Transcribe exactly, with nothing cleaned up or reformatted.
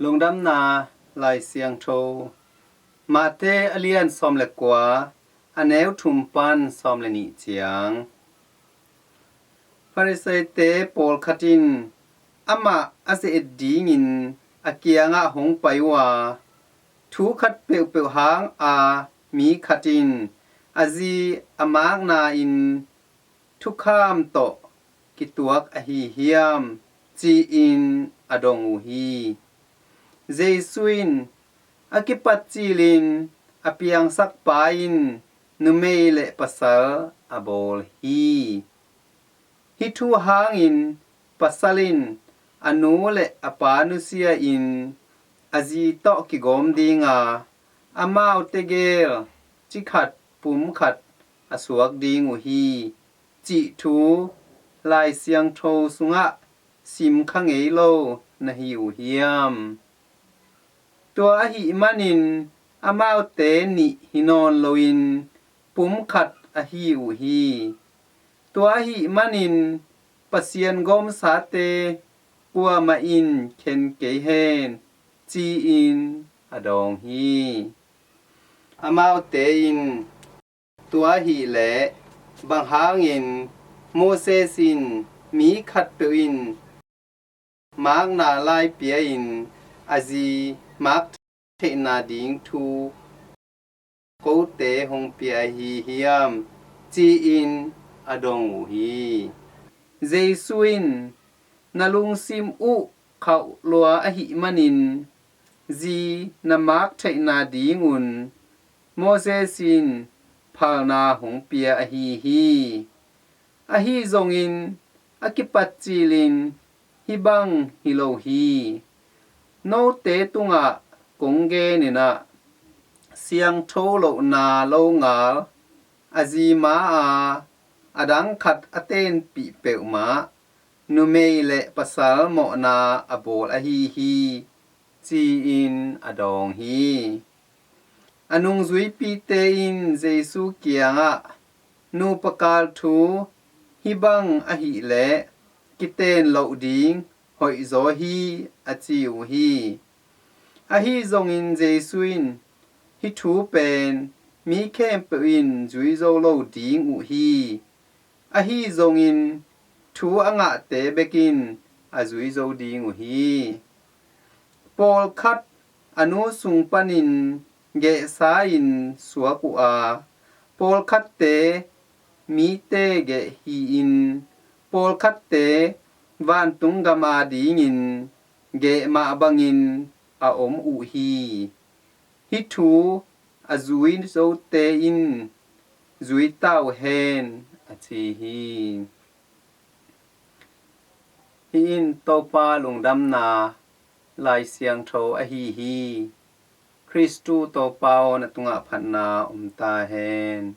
Lungdamna Lai Siangtho, Matthai a lian sawm le kua, a neu thum pan sawm le nih ciang. Pharisee-te pawlkhat in amah a ze-et dingin a kiangah hong pai uh a, thu khat peuhpeuh hanga mi khat in a zi a makna-in thukham tawh kituak ahi hiam, ci-in a dong uh hi. Jesu in, a kipat cilin a piangsak pa in numei le pasal a bawl hi. Hih thu hangin pasal in a nu le a pa nusia-in a zi tawh kigawm dinga, amaute gel cikhat pumkhat a suak ding uh hi, cih thu Lai Siangtho sungah sim kha ngei lo na hi uh hiam? Tua ahih manin amaute nih hi nawn loin pumkhat ahi uh hi. Tua ahih manin Pasian gawmsate kuamah in khen kei hen, ci-in a dawng hi. Amaute in, tua ahih leh bang hangin Moses in mi khatpeuh in makna lai pia-in a zi mak theihna ding thu kote hong pia ahi hiam, ci-in a dong uh hi. Jesu in, na lungsim uh khauh lua ahih manin zi na mak theihna dingun Moses in phalna hong pia ahi hi. Ahi zongin a kipat cilin hih bang hi lo hi. Note tungah kong genin ah, siangtho lohna longal a zi ma-a a dang khat a tenpih peuhmah numei le pasal mawhna a bawl ahi hi, ci-in a dawng hi. A nungzuipite in Jesu kiangah, nupa kal thu hih bang ahih leh kiten loh ding hoihzaw hi, a ci uh hi. Ahi zongin Jesu in, hih thu pen mi khempeuh in zui zo lo ding uh hi. Ahi zongin thu a ngahte bekin a zui zo ding uh hi. Pawlkhat a nu sung panin gehsa-in suak uh a, pawlkhatte mite geh hi-in, pawlkhatte vantung gam adingin geh mah bangin a om uh hi. Hih thu a zui zote in zui ta uh hen, a ci hi. Hih in Topa lungdamna Lai Siangtho ahi hi. Khristu Topa aw, na tungah phatna om ta hen.